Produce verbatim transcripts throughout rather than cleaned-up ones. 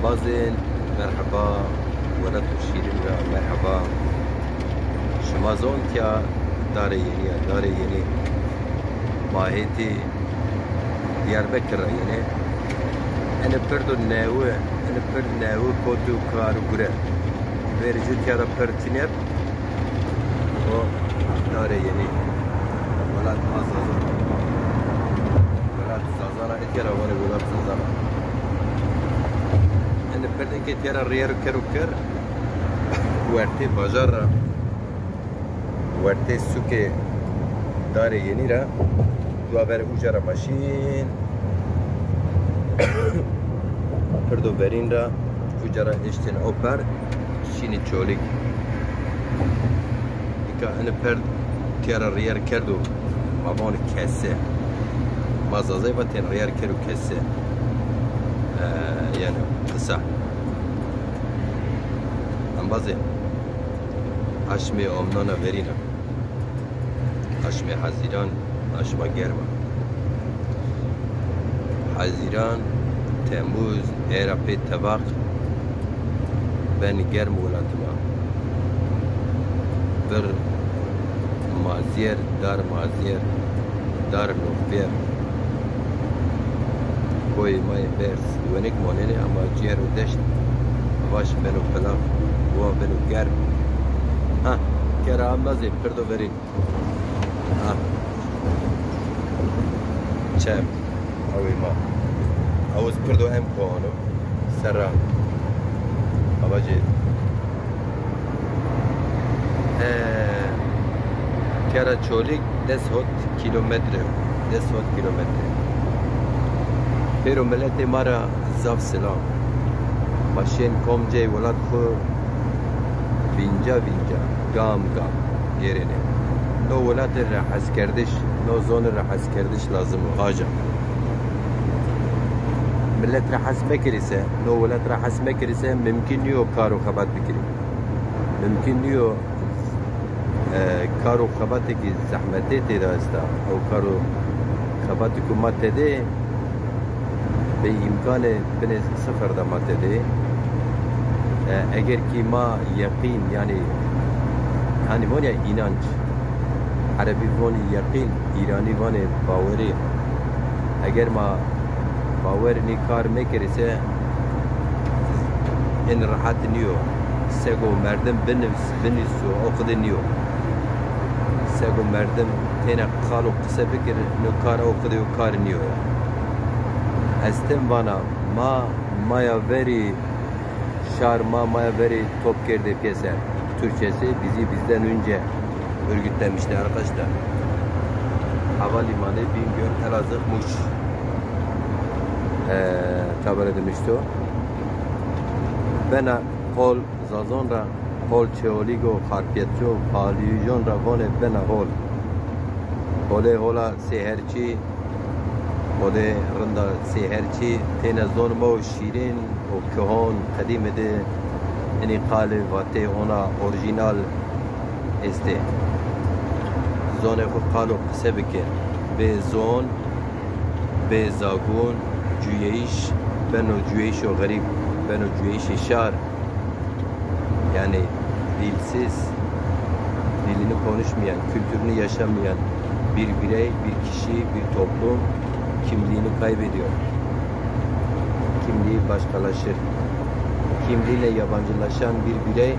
Bazên, merheba, welato şîrin ra merheba. Şima zon tiya Darê Yenî ya, Darê Yenî mahêtî Diyarbekir ra yenê. Ene pirdo newi, ene pird newi kotî û kar û gure. Verî jû tiya ra pird çinê. O Darê Yenî. Welat ma Zazan. Welat Zazan a, etya ra vanê Welat Zazan a. Ene pirdê ke tiya ra rîyer û ker û ker. Wertê bajar ra. Wertê sûkê Darê Yenî ra. Dua ver uca ra ma şîn. Pirdo verîn ra uca ra eştên o per. Şînî Çolîg. Îka ini per tiya ra rîyer kerdo. Ma vanê kese. Ma Zazay vatên rîyer kero kese. Ee, yani kısa. Embazê aşmê omnana verîna. Aşmê Hezîran, aşma germ a. Hezîran, Temmuz, era pê tevaq ben germ welatî ma. Vir mazîyer, dar mazîyer, dar noxvîyer. Koyê ma yê berz wenik monenê ama cîyer û deşt vaş beno pilav, wa beno germ. Ha, kera embazê pirdo verîn. Ha. Çem. Awê ma. Awuz pirdo em koano. Serra. Abacê. Ee, Kera Çolîg des hot kîlometre. Des hot kîlometre. Pêro miletê ma ra zaf silam. Ma şên komcey welat xwu vînca vînca, gam gam gêrenê. No welatê ra heskerdiş, no zonê ra heskerdiş lazim o, haca. Milet ra hes mekirî se, no welat ra hes mekirî se, mimkîn nîyo kar û xebat bikirî. Mimkîn nîyo E, kar û xebatêkî zehmetê têde esta. Ew kar û xebatê ku ma tedê, bi îmkanê binê sifir de ma tedê. E, eger kî ma yeqîn, yanî, hanî von ya înanc, erebî vonî yeqîn, îranî vanê bawerî. Eger ma bawer nî kar mekerî se, en rehet nîyo. Sego merdim binivs-, binivso, o qide nîyo. Sego merdim têne qal û qise bikir, no kar o qide yo kar nîyo ya. Ez tim vana, ma, maya verî şar ma, maya verî top kerdê pêser. Türkçesi bizi bizden önce örgütlemişti arkadaşlar. Havalimanı Bingöl Elazığ Muş. Ee, tabela demişti o. Bena hol Zazon ra, hol Çeolîg o, Xarpêtçî o, Palîjon ra vonê bena hol. Holê hola sêherçî, holê rinda sêherçî, têne zon ma o şîrin o kihon, qedîmî de inî qalê vatê ona orjînal estê. Zonê xwu qal û qise bike. Bê zon, bê zagon, cuyeyîş beno cuyeyîşo xerîb, beno cuyeyîşê şar. Yani dilsiz, dilini konuşmayan, kültürünü yaşamayan bir birey, bir kişi, bir toplum kimliğini kaybediyor. Kimliği başkalaşır. Kimliğiyle yabancılaşan bir birey,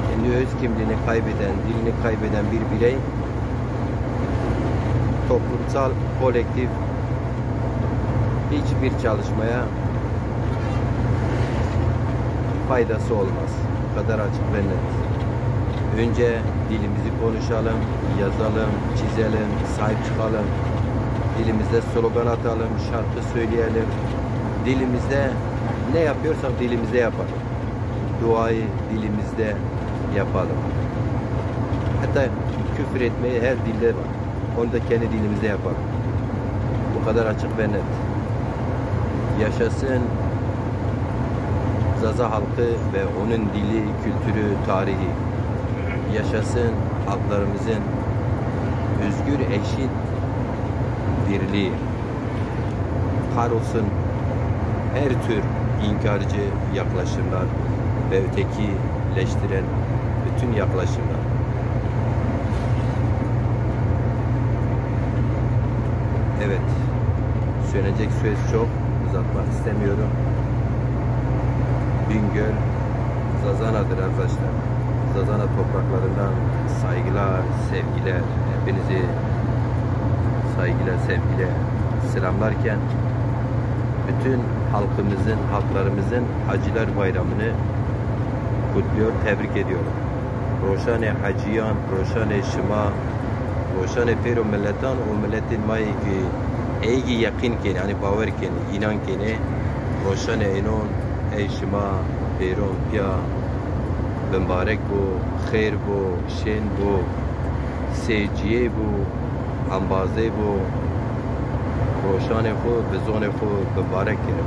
kendi öz kimliğini kaybeden, dilini kaybeden bir birey toplumsal, kolektif hiçbir çalışmaya faydası olmaz. Bu kadar açık ve net. Önce dilimizi konuşalım, yazalım, çizelim, sahip çıkalım. Dilimizde slogan atalım, şarkı söyleyelim. Dilimizde ne yapıyorsak dilimizde yapalım. Duayı dilimizde yapalım. Hatta küfür etmeyi her dilde var. Onu da kendi dilimizde yapalım. Bu kadar açık ve net. Yaşasın Zaza halkı ve onun dili, kültürü, tarihi. Yaşasın halklarımızın özgür, eşit birliği. Kahrolsun Her tür inkarcı yaklaşımlar ve ötekileştiren bütün yaklaşımlar. Evet, söyleyecek söz çok, uzatmak istemiyorum. Bingöl Zazana'dır arkadaşlar. Zazana topraklarından saygılar, sevgiler. Hepinizi saygıyla, sevgiyle selamlarken bütün halkımızın, halklarımızın Hacılar Bayramı'nı kutluyor, tebrik ediyorum. Roşanê hecîyan, roşanê şima, roşanê pêro miletan û miletên ma yê ki ey ki yeqîn kenê, yanî bawer kenê, înan kenê, roşanê ênon ey şima pêron pîya bimbarek bo, xêr bo, şên bo, sêciyê bo, embazê bo, roşanê xo, bizonê xo bimbarek kenê.